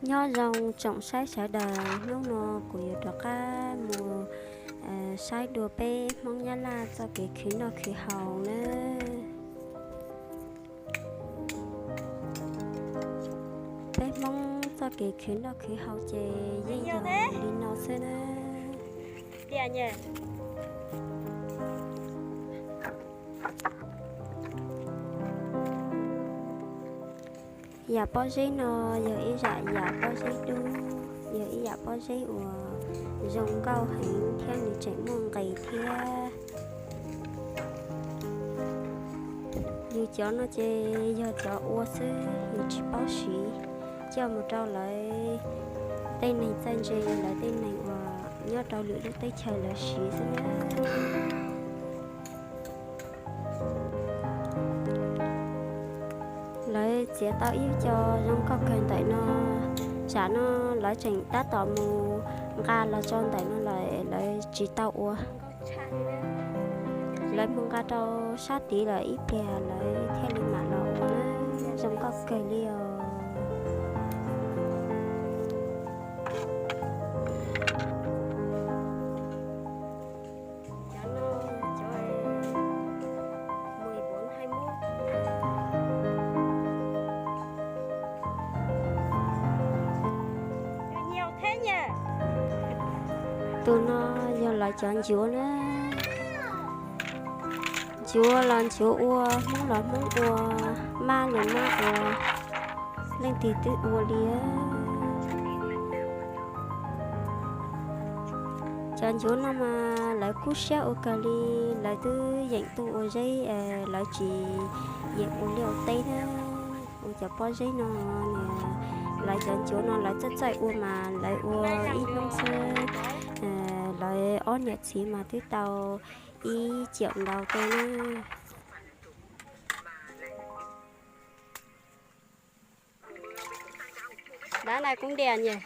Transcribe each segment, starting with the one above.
Nyob zoo tsoom saib sawv daws, hnub no kuv yuav rov qab mus saib dua peb Hmoob Nyab Laj txoj kev khwv noj khwv haus na. Peb Hmoob txoj kev khwv noj khwv haus ces yeej yog li no xwb na. Yam pob zeb no yog ib yam, yam pob zeb dub, yog ib yam pob zeb uas zoo nkauj heev thiab nws tseem muaj nqis thiab. Yus cov no ces yog cov ua xwb, yus tsis paub siv, coj mus rau lawv tej neeg txawj ntse, lawv tej neeg uas nyob rau lwm lub teb chaws lawv siv xwb na. Lawv txiav tau ib co zoo nkauj kawg ntawm no, tsam no lawv tseem tab tom mus nqa los tso ntawm no lawm, lawv tsis tau ua. Lawv mus nqa rau sab tid lawm ib pliag lawv thiaj li mam los ua na. Zoo nkauj kawg li os. Tus no yog lawv cov ncuav na. Ncuav los ncuav ua, Hmoob los Hmoob ua, mab los mab ua, leej twg twb ua li. Cov ncuav no mas lawv kub siab ua kawg li, lawv twb yeem tuaj ua zeb, lawv tsis yeem ua liaj ua teb na. Ua cov pob zeb no, lawv cov ncuav no lawv txawj txawj ua mas lawv ua ib hnub xwb, lawv ob niam txiv mas twb tau ib ciam ntau tej na. Dab na kuv dias nyes.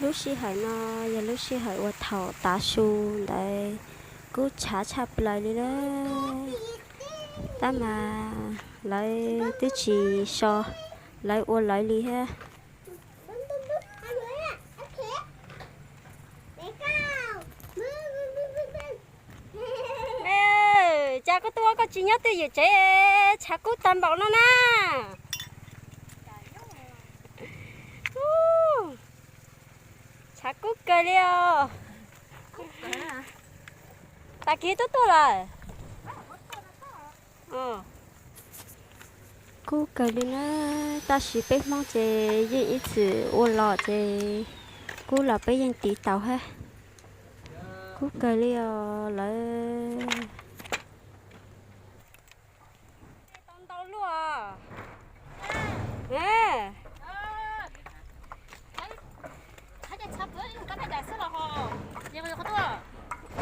Lub sij hawm no yog lub sij hawm uas thaum tav su ntawd, kub tshav tshaj plaws li lawm. Tab mas lawv twb tsis so, lawv ua lawv li thiab. Cas koj tuaj koj tsis nyob twj ywm tsev, tshav kub tag npaum no na. Tshav kub kawg li os. Tag kis twb tuaj lawm. Kub kawg li na, tab sis peb Hmoob ces yeej ib txwm ua los ces kub los peb yeej tiv taus hab. Kub kawg li os lawv.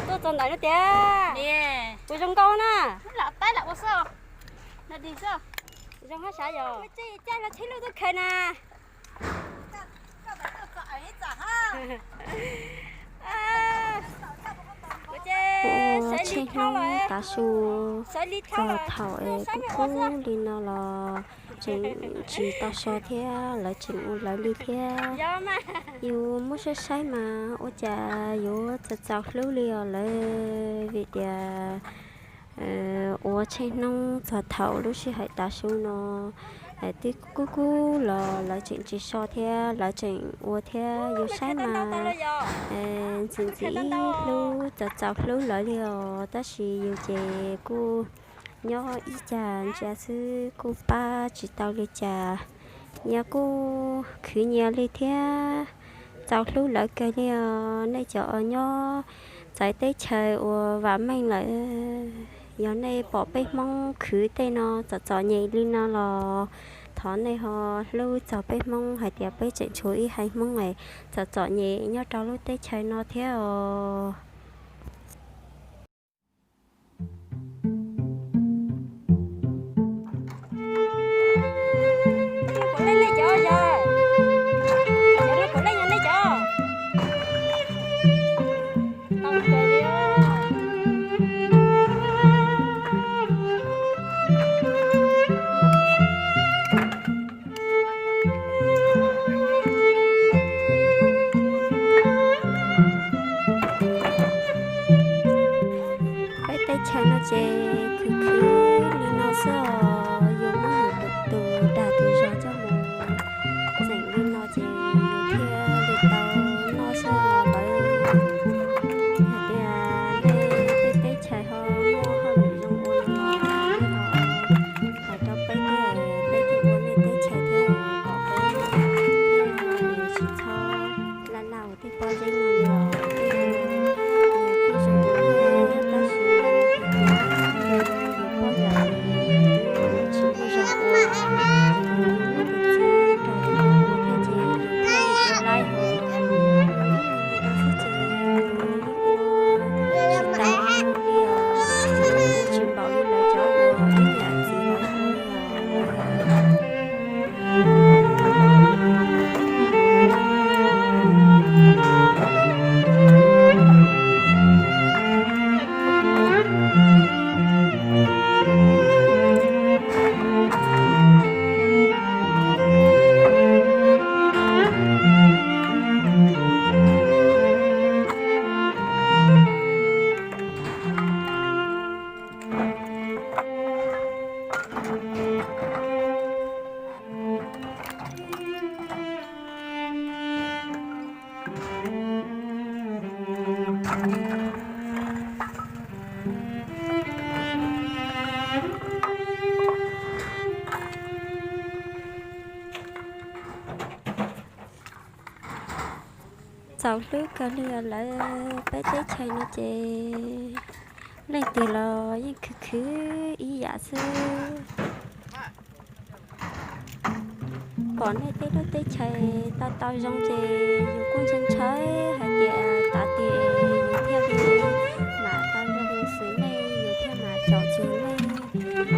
Tuaj txog ntawm no tiag. Ua zoo nkauj na. Zoo hab sav yog. Caij los tsheb luj tuaj khaws na. Ua tsheej hnub tav su txog thaum es kub kub li no los tseem tsis tau so thiab, lawv tseem ua lawv li thiab. Yus muab saib saib mas ua cas yuav txaus txaus hlub li os lawv, vim tias ua tsheej hnub txog thaum lub sij hawm tav su no twb kub kub los lawv tseem tsis so thiab, lawv tseem ua thiab. Yus saib mas ntxim ntxim hlub, txaus txaus hlub lawv li os, tab sis yus ces kuj nyob ib cag ntsia xwb kuj pab tsis tau li cas. Nyias kuj khwv nyias li thiab, txaus hlub lawv kawg li os. Nej cov uas nyob txawv teb chaws uas vam meej lawm, yog nej pom peb Hmoob khwv tej no txom txom nyem li no los thov nej ho hlub txog peb Hmoob hais tias peb tseem tshuav ib haiv Hmoob txom txom nyem nyob rau lub teb chaws no thiab os. Tau hlub kawg li lawm, peb teb chaws no ces leej twg los yeej khwv khwv ib yam xwb. Pom nej tej lub teb chaws tau tau zoo ces yus kuj ntshai ntshai hais tias tav twg yus thiaj li mam tau zoo xws nej, yus thiaj mam tsom txog nej. Yus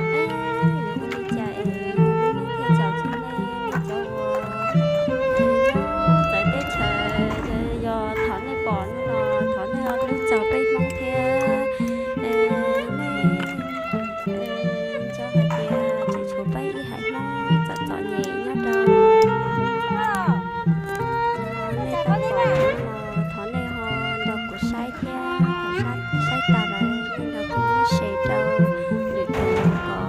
ua li cas es yus thiaj tsom txog nej, nej cov uas nyob txawv teb chaws, yog thaum nej pom no los thov nej ho hlub txog peb Hmoob thiab. Nej nco hais tias tseem tshuav peb ib haiv Hmoob txom txom nyem nyob rau nej tau pom no los thov nej ho nrog kuv saib thiab, saib tag lawm nej nrog kuv muab share rau lwm tus kom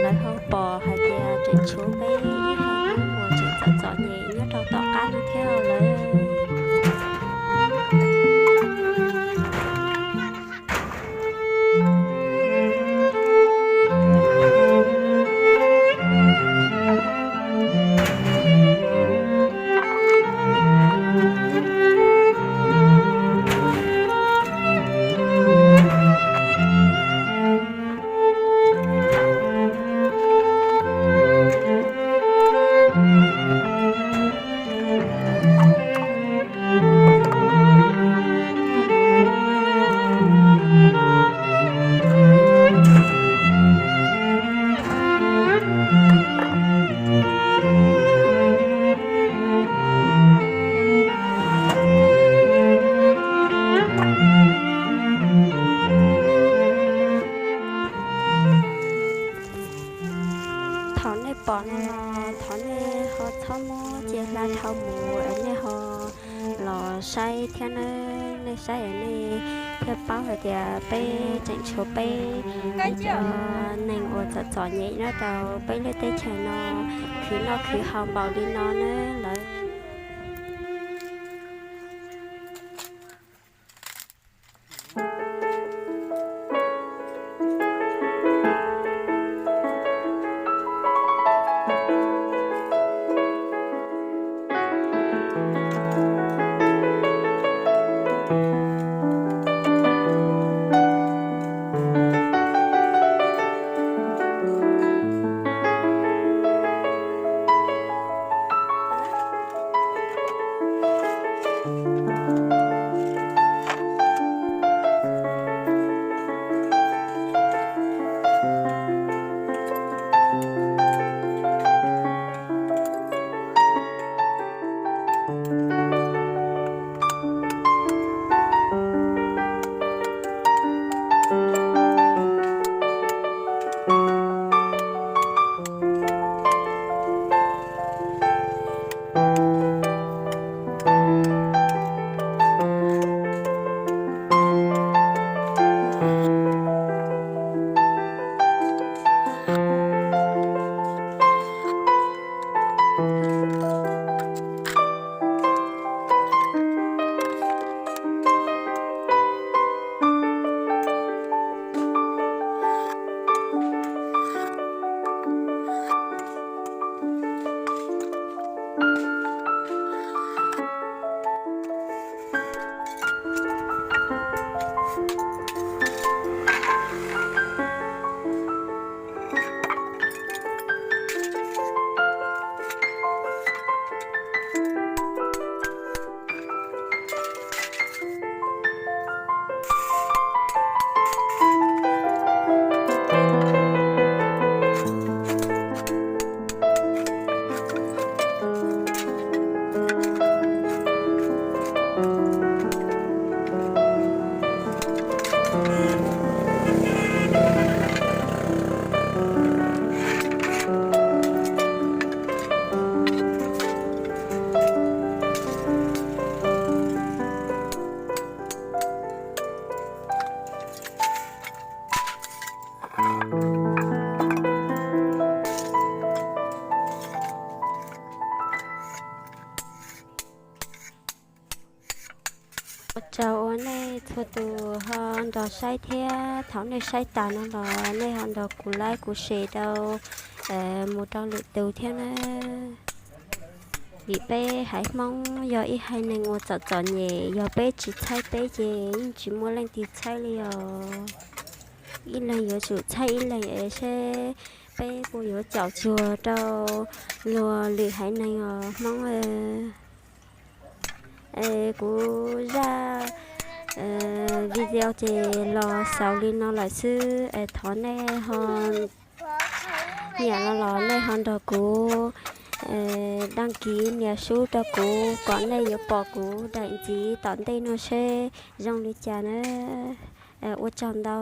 lawv ho pom hais tias tseem tshuav peb ib haiv Hmoob uas tseem txom txom nyem nyob rau tom qab no thiab lawm. Thaum nej pom no los thov nej ho txhob muab cia hla dhau mus es nej ho los saib thiab nawb. Nej saib es nej thiaj paub hais tias peb tseem tshuav peb cov neeg uas txom txom nyem nyob rau peb lub teb chaws no khwv noj khwv haus npaum li no nawb lawv. Ua tsaug uas nej txhua tus ho nrog saib thiab thaum nej saib tas no los nej ho nrog kuv like kuv share rau mus rau lwm tus thiab nawb. Vim peb haiv Hmoob yog ib haiv neeg uas txom txom nyem, yog peb tsis txhawb peb ces yeej tsis muaj leej twg txhawb li os. Ib leeg yuav tsum txhawb ib leeg es seb peb puas yuav caum cuag rau luag lwm haiv neeg os Hmoob. Es kuv zaj video ces los xaus li no lawm xwb es thov nej ho nyiam no los nej ho nrog kuv đăng ký nias sub rau kuv kom nej yuav pom kuv daim ntxiv tom ntej no seb zoo li cas na. Ua tsaug ntau.